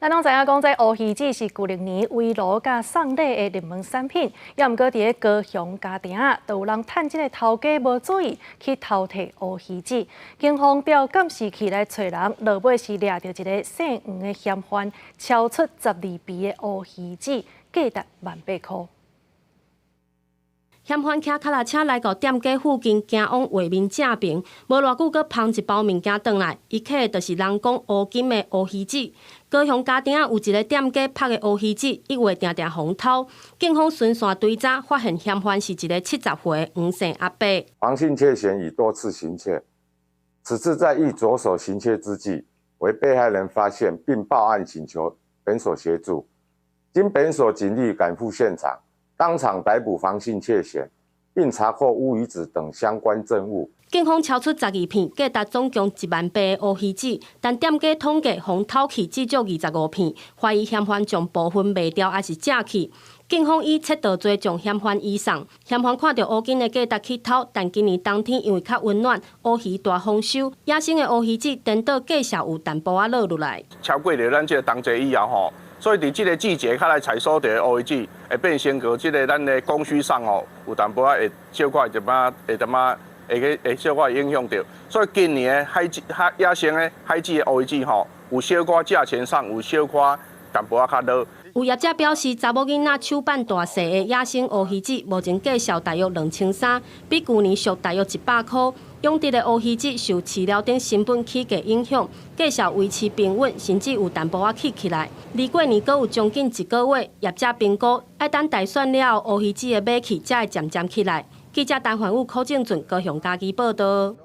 咱攏知影講，這烏魚子是舊曆年圍爐佮送禮的熱門產品，也毋過佇咧高雄家庭啊，都有人趁這个頭家無注意去偷提烏魚子。警方調監視器來揣人，落尾是掠著一个姓黃的嫌犯，超出12皮的烏魚子，價值18,000箍。嫌犯騎腳踏車來到店家附近，行往畫面正爿，無偌久，閣捧一包物件轉來，伊揢的就是人講烏金的烏魚子。高雄家庭有一个店家曝的烏魚子，1月定定予人偷。警方循線追查，發現嫌犯是一个70歲黃姓阿伯。黃姓竊嫌已多次行竊，此次在欲着手行竊之際，為被害人發現並報案請求本所協助，經本所警力趕赴現場，當場逮捕黃姓竊嫌，並查獲烏魚子等相關證物。警方抄出12片，價值總共1.8萬的烏魚子，但店家統計予人偷去至少25片，懷疑嫌犯將部分賣掉抑是食去。警方以竊盜罪將嫌犯移送。嫌犯看著烏金的價值去偷，但今年冬天因為較溫暖，烏魚大豐收，野生的烏魚子顛倒價數有淡薄仔落落來。超過著咱這个冬季以後吼，所以佇這个季節較來採收著烏魚子，會變成個這个咱的供需上吼，有淡薄仔會小可一寡會淡薄會去會小可影響著。所以今年的海子海野生的海子的烏魚子吼，有小可價錢上有小可淡薄仔較落。有業者表示，查某囡仔手挽大細的野生烏魚子，目前價數大約2300，比舊年俗大約100箍。養殖的烏魚子受飼料等成本起價影響，價數維持平穩，甚至有淡薄仔起起來。離過年閣有將近一個月，業者評估愛等大選了後，烏魚子的買氣才會漸漸起來。記者陳煥武、柯正俊高雄家己報道。